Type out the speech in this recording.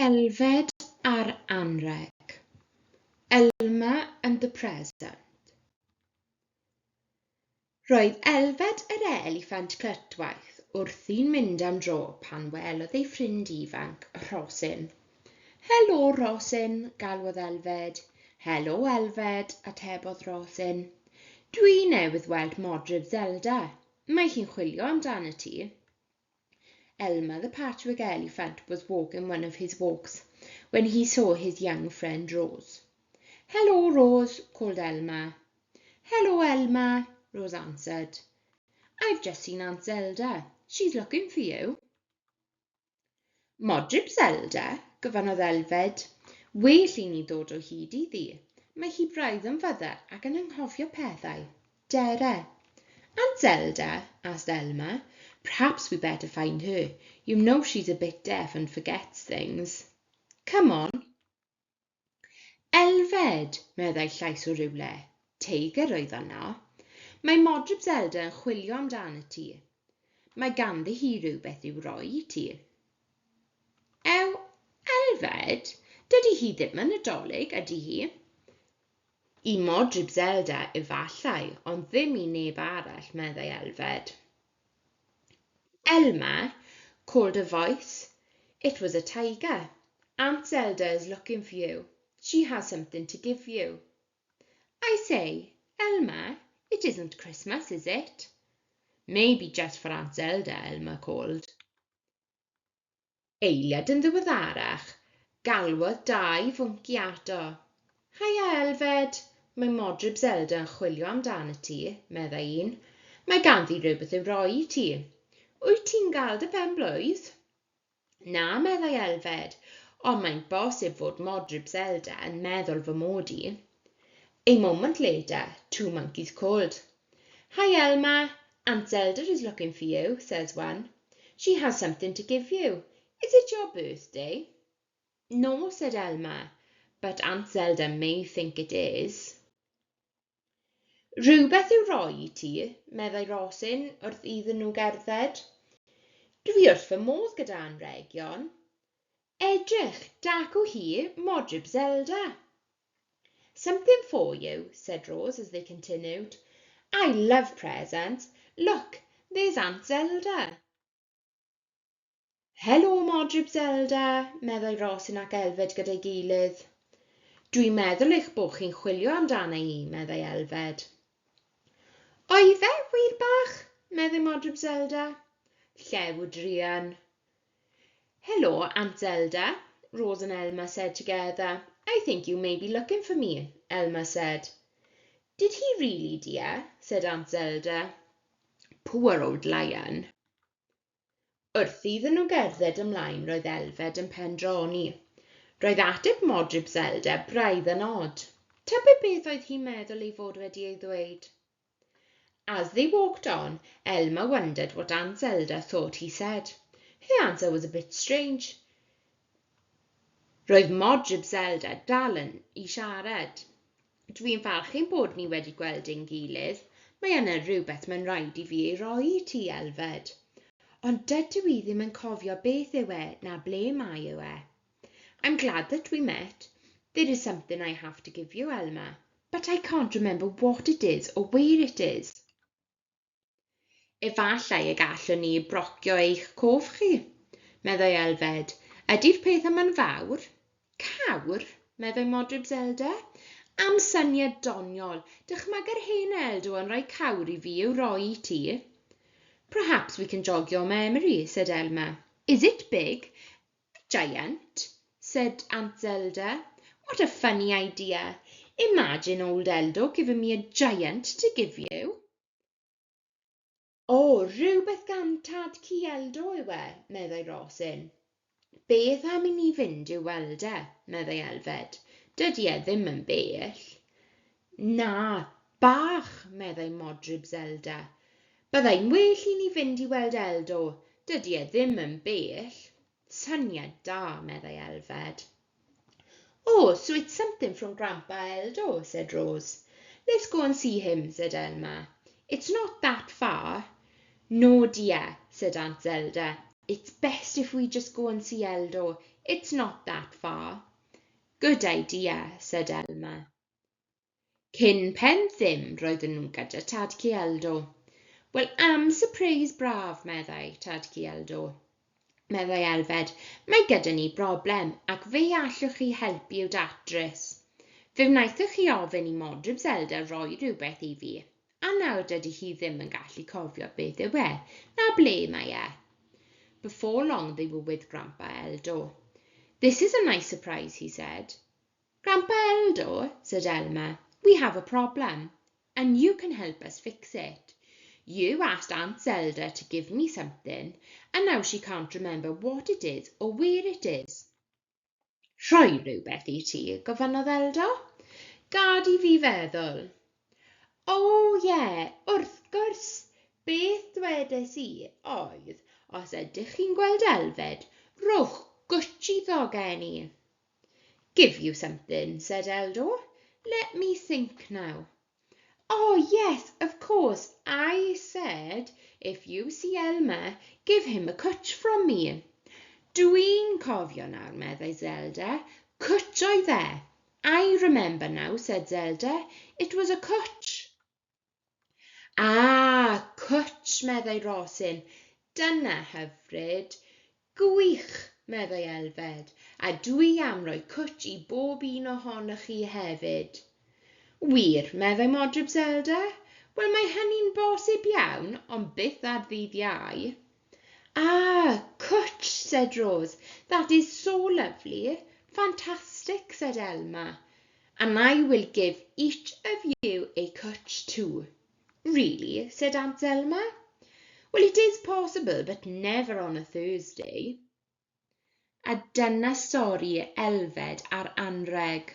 Elfed a'r Anrheg. Elma and the Present. Roedd Elfed yr eliffant clytwaith wrthi'n mynd am dro pan welodd ei ffrind ifanc, Rhosyn. Helo, Rhosyn, galwodd Elfed. Helo, Elfed, atebodd Rhosyn. Dwi newydd weld Modryb Zelda. Mae hi'n chwilio amdanat ti. Elma the Patchwork Elephant was walking one of his walks when he saw his young friend Rose. Hello, Rose, called Elma. Hello, Elma, Rose answered. I've just seen Aunt Zelda. She's looking for you. Modryb Zelda, gofynnodd Elfed. Well i ni ddod o hyd iddi. Mae hi braidd yn fyddar ac yn anghofio pethau. Dere. Aunt Zelda? asked Elma. Perhaps we better find her. You know she's a bit deaf and forgets things. Come on. Elfed, meddai llais o rywle. Teigr oedd yno. Mae Modryb Zelda yn chwilio amdanat ti. Mae ganddi hi rywbeth i'w roi i ti. Ew, Elfed? Dydy hi ddim yn Nadolig, ydy hi? I Modryb Zelda, efallai, ond ddim i neb arall, meddai Elfed. Elma, called a voice. It was a tiger. Aunt Zelda is looking for you. She has something to give you. I say, Elma, it isn't Christmas, is it? Maybe just for Aunt Zelda, Elma called. Eiliad yn ddiweddarach, galwodd dau fwnci ato. Haia, Elfed, mae Modryb Zelda yn chwilio amdanat ti, meddai un. Mae ganddi rhywbeth i'w roi i ti. Wyt ti'n gael dy ben-blwydd? Na, meddai Elfed, ond mae'n bosib fod Modryb Zelda yn meddwl fy mod i. A moment later, two monkeys called. Hi, Elma, Aunt Zelda is looking for you, says one. She has something to give you. Is it your birthday? No, said Elma, but Aunt Zelda may think it is. Rhywbeth i'w roi i ti, meddai Rhosyn wrth iddyn nhw gerdded. Dwi wrth fy modd gyda anrhegion. Edrych, dacw hi, Modryb Zelda. Something for you, said Rose as they continued. I love presents. Look, there's Aunt Zelda. Helo, Modryb Zelda, meddai Rhosyn ac Elfed gyda'i gilydd. Dwi'n meddwl eich bod chi'n chwilio amdana i, meddai Elfed. Oedd e, wir bach? meddai Modryb Zelda. Llew druan. Hello, Aunt Zelda, Rose and Elma said together. I think you may be looking for me, Elma said. Did he really, dear? said Aunt Zelda. Poor old lion. Wrth iddyn nhw gerdded ymlaen roedd Elfed yn pendroni. Roedd ateb Modryb Zelda braidd yn od. Tybed beth oedd hi'n meddwl ei fod wedi ei ddweud? As they walked on, Elma wondered what Aunt Zelda thought he said. Her answer was a bit strange. Roedd Modryb Zelda dal yn i siarad. Dwi'n falch ein bod ni wedi gweld ein gilydd. Mae yna rhywbeth mae'n rhaid i fi ei roi i ti, Elfed. Ond dydw i ddim yn cofio beth yw e na ble mae yw e. I'm glad that we met. There is something I have to give you, Elma, but I can't remember what it is or where it is. Efallai y gallwn ni brocio eich cof chi, meddai Elfed. Ydy'r peth yma'n fawr? Cawr, meddai Modryb Zelda. Am syniad doniol, dychmyga'r hen Eldo yn rhoi cawr i fi i'w roi i ti. Perhaps we can jog your memory, said Elma. Is it big? A giant, said Aunt Zelda. What a funny idea. Imagine old Eldo giving me a giant to give you. O, rhywbeth gan tad-cu Eldo yw e, meddai Rhosyn. Beth am i ni fynd i'w weld e, meddai Elfed. Dydy e ddim yn bell. Na, bach, meddai Modryb Zelda. Byddai'n well i ni fynd i weld Eldo. Dydy e ddim yn bell. Syniad da, meddai Elfed. Oh, so it's something from Grandpa Eldo, said Rose. Let's go and see him, said Elma. It's not that far. No, dear, said Aunt Zelda. It's best if we just go and see Eldo. It's not that far. Good idea, said Elma. Cyn pen ddim roedden nhw'n gyda Tad-cu Eldo. Wel, am surprise braf, meddai Tad-cu Eldo. Meddai Elfed, mae gyda ni broblem ac fe allwch chi helpu i'w datrys. Fe wnaethoch chi ofyn i Modryb Zelda roi rhywbeth i fi, a nawr dydy hi ddim yn gallu cofio beth yw e, na ble mae e. Before long they were with Grandpa Eldo. This is a nice surprise, he said. Grandpa Eldo, said Elma, we have a problem, and you can help us fix it. You asked Aunt Zelda to give me something, and now she can't remember what it is or where it is. Rhoi rhywbeth i ti, gofynnodd Eldo. Gad i fi feddwl. O ie, wrth gwrs, beth dwedes i oedd, os ydych chi'n gweld Elfed, rhowch gwtsh iddo gen i. Give you something, said Eldo. Let me think now. Oh, yes, of course, I said, if you see Elma, give him a cwtch from me. Dwi'n cofio nawr, meddai Zelda. Cwtch oedd e. I remember now, said Zelda. It was a cwtch. Ah, cwtch, meddai Rosyn. Dyna hyfryd. Gwych, meddai Elfed. A dwi am roi cwtch i bob un ohonoch chi hefyd. Wir, meddai Modryb Zelda. Wel, mae hynny'n bosib iawn, ond byth ar ddydd Iau. Ah, cwtch, said Rose. That is so lovely. Fantastic, said Elma. And I will give each of you a cwtch too. Really? Said Aunt Zelma. Well, it is possible, but never on a Thursday. A dyna stori Elfed a'r anreg.